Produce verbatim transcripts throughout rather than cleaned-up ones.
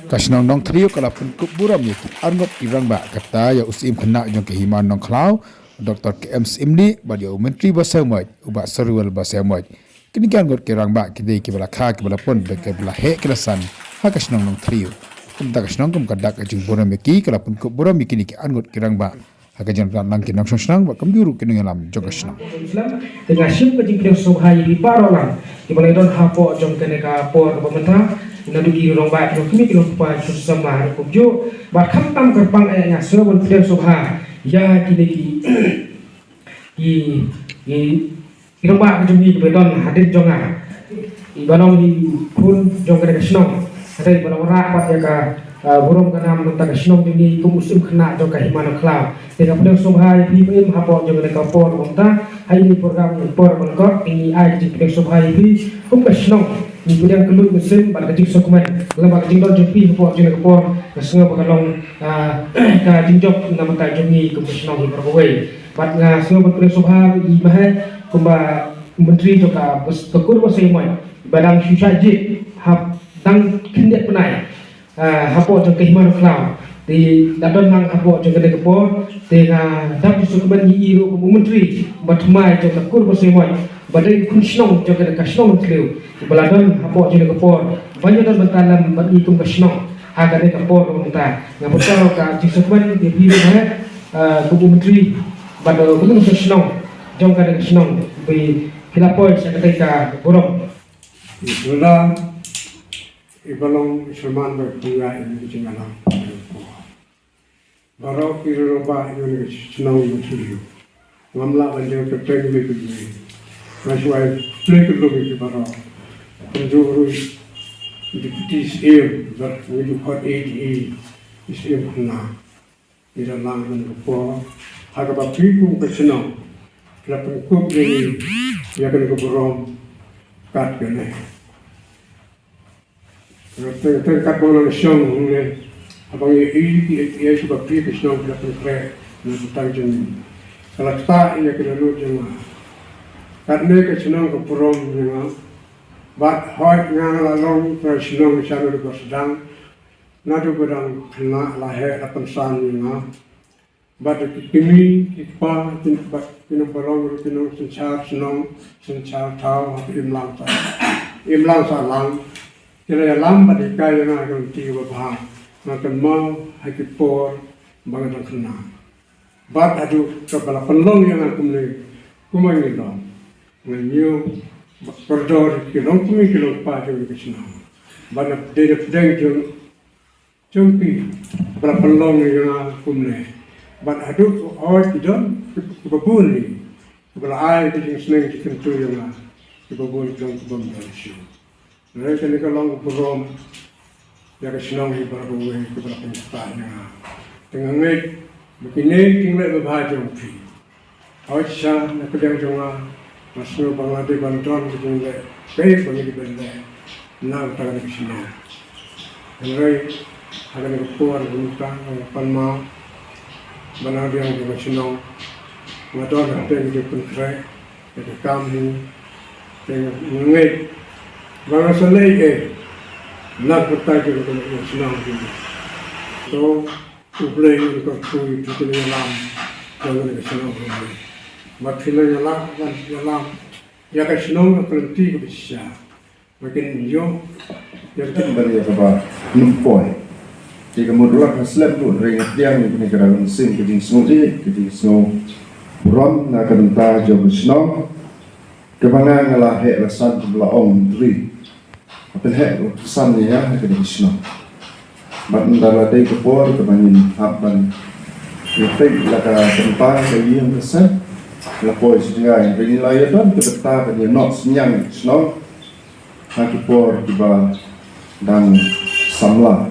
Ka shnong Nongthliew ka la pynkup burom ïa ki arngut ki rangbah, kata ïa u Syiem Khynnah jong ka Hima Nongkhlaw, Doctor K M Syiemlieh, bad ïa u Myntri Basaiawmoit, u Bah Surwell Basaiawmoit. Kine ki arngut ki rangbah ki dei kiba la kha kiba la pun bad kiba la heh ki la san ha ka shnong Nongthliew. Kumta ka shnong kum ka dak ka jingburom ïa ki ka la pynkup burom ïa kine ki arngut ki rangbah ha ka jingïalang ki nongshong shnong bad kumjuh ruh ki nongïalam jong ka shnong. Te nga shim ka jingpdiang sngewbha ïa phi baroh lang kiba la don hapoh jong kane ka por kaba mynta, naduh ki rangbah, ki nongkmie, ki nongkpa, ki samla, kumjuh bad khamtam kyrpang, eh, nga sngewbha ban pdiang sngewbha ïa kine ki, ki, ki ki rangbah ka jong ngi kiba don hadien jong nga, iba long i khun jong kane ka shnong. Hynrei ba la wanrah pat ïa ka, ah, burom ka nam na ka bynta ka shnong jong ngi kum u Syiem Khynnah jong ka Hima Nongkhlaw. Te nga pdiang sngewbha ïa phi ba im hapoh jong kane ka por mynta. Ha ine i por ba nyngkong, te ngi ai ka jingpdiang sngewbha ïa phi kum ka shnong. Ngi pdiang kylluid mynsiem bad ka jingsngewkmen lyngba ka jingdon jong phi hapoh jong kane ka por. Nga sngew ba ka long, ah, ka jingjop na ka bynta jong ngi kum ka shnong hi baroh kawei. Bad nga sngew ban pdiang sngewbha ïa i Bah, kumba Myntri jong ka bas-, ka kur basaiawmoit ba dang shu shah jied hap dang khyndiat bnai, ah, hapoh jong ka Hima Nongkhlaw. Te da don lang hapoh jong kane ka por, te nga dap ju sngewkmen ïa i ruh kum u Myntri ba thymmai jong ka kur basaiawmoit, ba dei u khun shnong jong kane ka shnong Nongthliew, ba la don hapoh jong kane ka por ban ïadon bynta lem bad ngi kum ka shnong ha kane ka por kaba mynta. Nga pynpaw ka jingsngewkmen ïa phi ruh, eh, ah, kum u Myntri bad, ah, kum u Myntri shnong jong kane ka shnong, ba phi la poi sha katei ka burom. Ïa ka lada iba long i syrman ba pynïaid ïa ka jingïalang. Baroh ki rangbah ïa kane ka shnong Nongthliew. Ngam lah ban jia kyrteng ïa ki. Nga shu ai khublei khublei ïa ki baroh. Kumjuh ruh i Deputy Syiem, bad ngi ju khot ïa i Syiem Khynnah. Ïa la lang kane ka por ha kaba phi kum ka shnong phi la pynkup ïa ngi ïa kane ka burom kat kane. Nga teng teng kat ba nga la shong hangne, haba nga ïohi ïa ki, ïa kiba phi ka shnong phi la pynkhreh na ka bynta jong ngi. Ka la ktah ïa ka dohnud jong nga. Katne ka shnong ka burom ïa nga. Bad hooid nga la long ka shnong sha na ka sdang. Naduh ba dang khynnah la heh la pynsan ïa nga. Bad ki kmie ki kpa ki, bad ki nongpalong ruh ki nongsynshar shnong synshar thaw ha ka imlang sah, imlang sahlang. Ki la ïalam bad hikai ïa nga ha ka lynti kaba bha. Nga kynmaw ha ki por ba nga dang khynnah. Bad haduh kaba la pynlong ïa nga kumne, kumba ngi long, nga ñiew ba kordor ki longkmie ki longkpa jong ka shnong. Bad na pdeng na pdeng jong jong phi ba la pynlong ïa nga kumne. Bad haduh hooid ki don kiba bun hi kiba la ai ka jingsneng jingkyntu ïa nga, kiba bun ki don kibym don shuh. Hynrei kane ka long ka burom ïa ka shnong hi baroh kawei kiba la pynkynthoh ïa nga. Te nga ngeit ba kine ki jingleh babha jong phi. Hooid shisha na pdeng jong nga, nga sngew ba nga dei ban don ka jingleh kaei ba ngi dei ban leh na ka bynta ka shnong. Hynrei ha kane ka por ka mynta nga pan ma ba na pdeng jong ka shnong nga don hapdeng ka jingpynkhreh ïa ka kam hi. Te nga ngeit ba nga sa leh ei ei na ka bynta ka shnong hi. To U Blei un kyrkhu ïa phi ki nongïalam jong kane ka shnong. Bad phi nongïalam, nongïalam ïa ka shnong ha ka lynti kaba shisha. Ba kin ïoh ïa ka ban ïa kaba nym poi. Te ka mut ruh la ka slem ruh, hynrei nga pdiang ïa kane ka dang sing ka jingsngew ïeit, ka jingsngew burom na ka bynta jong ka shnong. Kaba nga nga la heh la san, kaba la ong Myntri. Ka pynheh ka pynsan ïa nga ha kane ka shnong. Bad ynda la dei ka por kaba ngin hap ban ïa peit la ka bynta ka ïing ka sem, la poi sha jngai, hynrei ngi la ïa don ka bynta ban ïa noh synñiang ka shnong ha ki por kiba dang samla.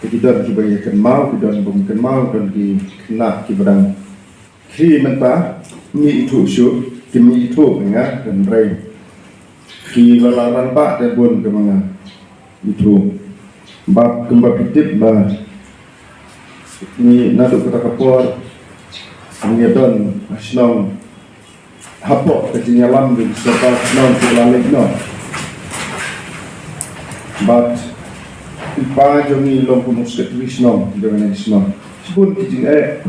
Te ki don kiba ïa kynmaw, ki don bym kynmaw, don ki khynnah kiba dang Ki mynta, ym ithuh shuh, kim ithuh ïa nga, hynrei ki ba la rangbah te bun kumba nga ithuh. Bad kumba phi tip ba ngi naduh kata ka por ngi don ha shnong hapoh ka jingïalam jong ki sorkar shnong ki la leit noh. Bad Ki pa jong ngi long kum u secretary shnong jong ngi shnong. Shibun ki jingeh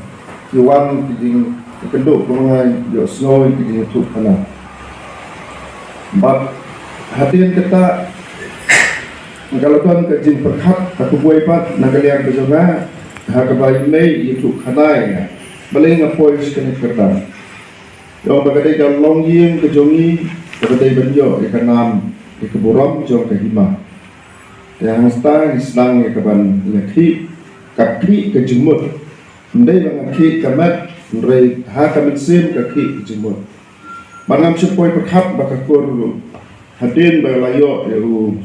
ki wan ki jingkynduh kumba nga ïohsngew ki jingïathuhkhana. Bad hadien kata nga la don ka jingpyrkhat ha kawei pat na ka liang ka jong nga ha kaba i mei i ïathuhkhana ïa nga. Balei nga poi sha kane ka kyrdan? Ïoh ba ka dei ka longïing ka jong ngi kaba dei ban ïoh ïa ka nam ïa ka burom jong ka hima. Te hangta ngi sdang ïa ka ban ïa khih, ka khih ka jingmut. Ym dei ba nga khih ka met, hynrei ha ka mynsiem ka khih ka jingmut. Ba ngam shym poi pyrkhat ba ka kur ruh hadien ba la ïoh ïa u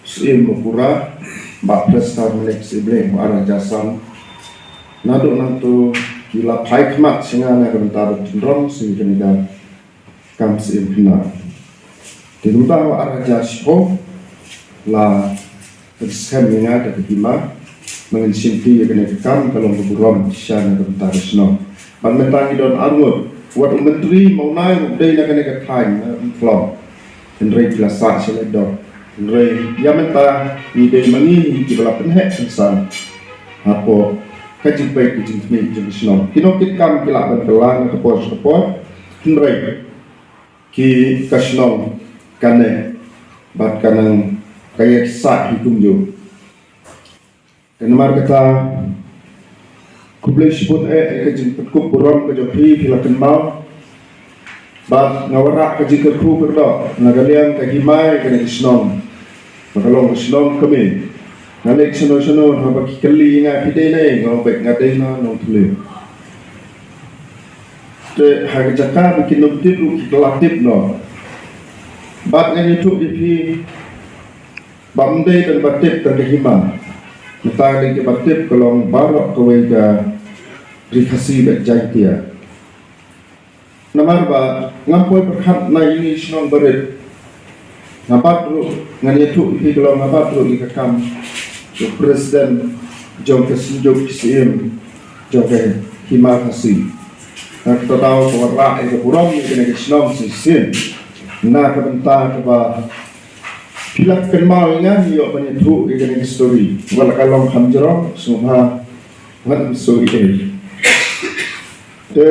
Syiem Mawkura, Bah Prestone Manik Syiem Leh, u ar hajar san. Naduh nangto ki la phai khmat sha nga na ka bynta ban pynrung sha kane ka kam Syiem Khynnah. Te kumta ha u ar hajar shiphew la pynskhem ïa nga da ka hima ba ngan shimti ïa kane ka kam ka long ka burom shisha na ka bynta ka shnong. Bad mynta ngi don arngut, wat u Myntri Mawnai ruh dei na kane ka thaiñ, na Umkhlong. Hynrei ki la sah sha Laitdom. Hynrei ïa mynta ngi dei ma ngi kiba la pynheh pynsan hapoh ka jingpeit ka jingkhmih jong ka shnong. Ki nongkitkam ki lah ban kylla na ka por sha ka por. Hynrei ki, ka shnong ka neh bad ka nang ka ïa sah hi kumjuh. Te namar kata, khublei shibun eh ïa ka jingpynkup burom ka jong phi, phi la kynmaw. Bad nga wanrah ka jingkyrkhu kyrdoh na ka liang ka hima ïa kane ka shnong ba ka long ka shnong kmie. Nga leit shano shano haba ki kylli ïa nga, phi dei na ei? Nga ong beit nga dei na Nongthymmai. Te ha ka jaka ba kin ym tip ruh ki la tip noh. Bad ngan ïathuh ïa phi ba ym dei tang ba tip tang ka hima. Mynta ka dei kaba tip ka long baroh kawei ka Ri Khasi bad Jaiñtia. Namar ba ngam poi pyrkhat na ine i shnong barit. Nga bat ruh, ngan ïathuh ïa phi ka long nga bat ruh ïa ka kam jong u president jong ka Synjuk Syiem jong ka Hima Khasi. Na kata ka daw ka wanrah ïa ka burom ïa kane ka shnong shisien na ka bynta kaba phi la kynmaw ïa nga, ngi ïoh ban ïathuh ïa kane ka story. Wat la ka long kham jrong, sngewbha wat ym sngewsih ei. Te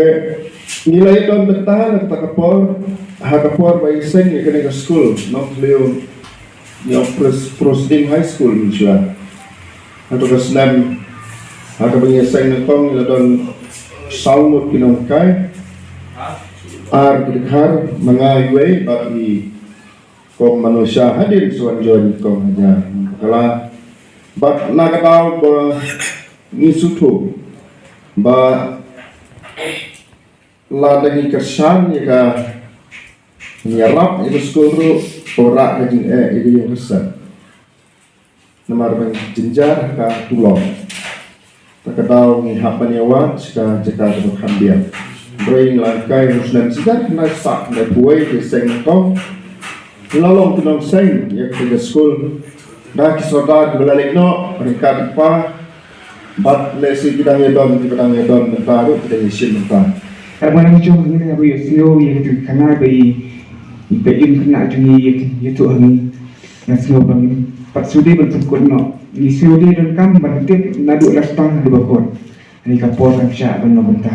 ngi la ïadon bynta na kata ka por, ha ka por ba ïaseng ïa kane ka skul Nongthymmai, ïa Pres-, Proceeding High School mynshuwa. Hato ka snem ha kaba ngi ïaseng nyngkong ngi la don saw ngut ki nonghikai, ar ki dkhar, ma nga iwei bad i Kong Manusia hadien sa wan join Kong Hajar. Ka la, bad na ka daw ba ngi sngewthuh ba lada ngi kyrshan ïa ka, ngi ïarap ïa ka skul ruh, ka wanrah ka jingeh ïa ka ïing ka sem. Namar ba ngi jynjar ha ka tulop. Ta ka daw ngi hap ban ïa wad sha ka jaka kaba kham biang. Hynrei ngi la hikai ha u snem shi hajar khyndai spah khyndaiphew wei, ki seng nyngkong. Ngi la long ki nongseng ïa kata ka skul. Da ki sordar kiba la leit noh ryngkat i kpa. Bad lehse ki dang ïadon, kiba dang ïadon mynta ruh ki dang ïashim mynta. Kaba nang jong ngi, ngi ruh ïohsngew ïa kata ka khana ba i, i Peit Ïonkhynnah jong ngi ïa, ïathuh ha ngi. Nga sngew ba ngim pat sngewdei ban pynkut noh. Ngi sngewdei donkam ban tip naduh la sdang haduh ba kut. Kane ka por kan shah ban long bynta.